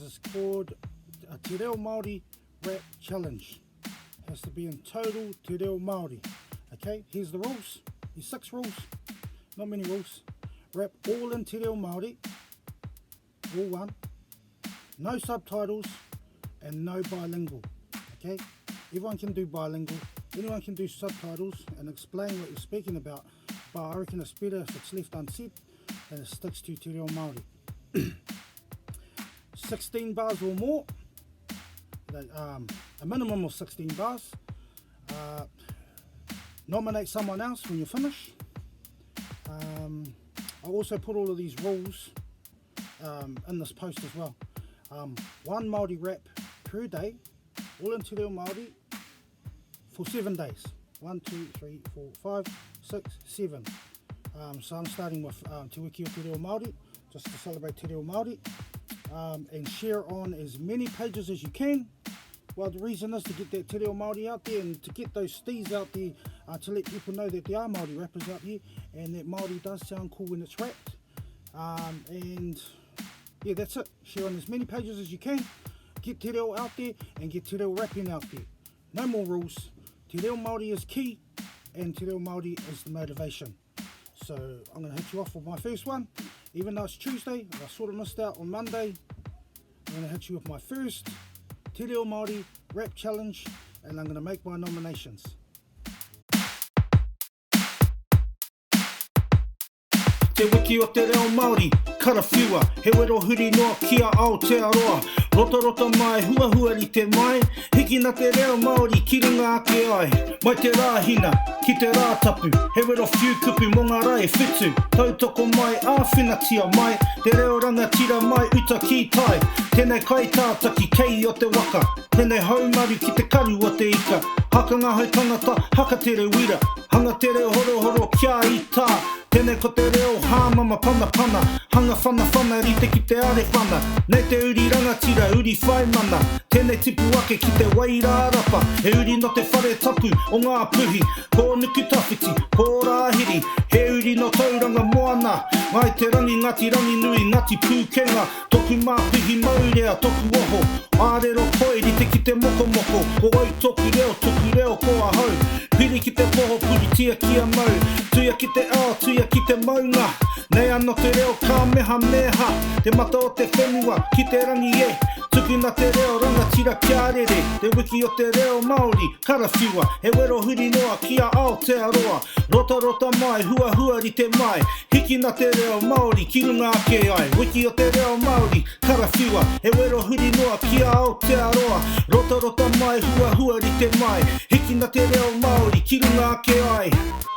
is called a Te Reo Māori Rap Challenge. Has to be in total Te Reo Māori. Okay, here's the rules. There's six rules, not many rules. Rap all in Te Reo Māori, all one. No subtitles and no bilingual. Okay, everyone can do bilingual. Anyone can do subtitles and explain what you're speaking about, but I reckon it's better if it's left unsaid and it sticks to Te Reo Māori. 16 bars or more, um, a minimum of 16 bars. Uh, nominate someone else when you finish. Um, I also put all of these rules um, in this post as well. Um, one Māori rap per day, all in Te Reo Māori, for seven days. One, two, three, four, five, six, seven. Um, so I'm starting with um, Te Wiki o Te Reo Māori, just to celebrate Te Reo Māori, um, and share on as many pages as you can. Well, the reason is to get that Te Reo Māori out there and to get those steez out there uh, to let people know that there are Māori rappers out here and that Māori does sound cool when it's rapped. Um, and yeah, that's it. Share on as many pages as you can. Get Te Reo out there and get Te Reo rapping out there. No more rules. Te Reo Māori is key and Te Reo Māori is the motivation. So I'm going to hit you off with my first one. Even though it's Tuesday, I sort of missed out on Monday. I'm going to hit you with my first Te Reo Māori Rap Challenge and I'm going to make my nominations. Te Wiki o te Reo Māori, karawhiua, he wero huri noa ki a Aotearoa. Rotarota mai, huahua rite mai, hikina te reo Māori ki runga ake ai. Mai te Rāhina, ki te Rātapu, he wero whiu kupu mō ngā rā e whitu. Tautoko mai, āwhinatia mai, te reo rangatira mai uta ki tai. Tēnei kaitātaki kei o te waka, tēnei haumaru ki te karu o te ika. Haka ngahau tangata, haka tere wira, hanga tere horohoro kia i tā. Tēnei ko te reo hāmama panapana, hanga whanawhana rite ki te arewhana. Nei te uri rangatira, uri whai mana, tēnei tipu ake ki te Wairarapa, he uri nō te whare tapu o Ngā Puhi, ko Nukutawhiti, ko Rāhiri, he uri nō Tauranga Moana, Ngāi Te Rangi, Ngāti Ranginui, Ngāti Pūkenga, toku māpihi maurea, toku oho, ārero koi rite ki te mokomoko, ko au toku reo, toku reo ko ahau, piri ki te poho, puritia kia mau, tuia ki te ao, tuia ki te maunga, nei ano te reo kāmehameha, te mata o te whenua, ki te rangi e, tukuna te reo rangatira kia rere, te wiki o te reo Māori, karawhiua, he wero huri noa ki a Aotearoa, rotarota mai, huahua rite mai, hikina te reo Māori ki runga ake ai, wiki o te reo Māori, karawhiua, he wero huri noa ki a Aotearoa, rotarota mai, huahua rite mai, hikina te reo Māori ki runga ake ai.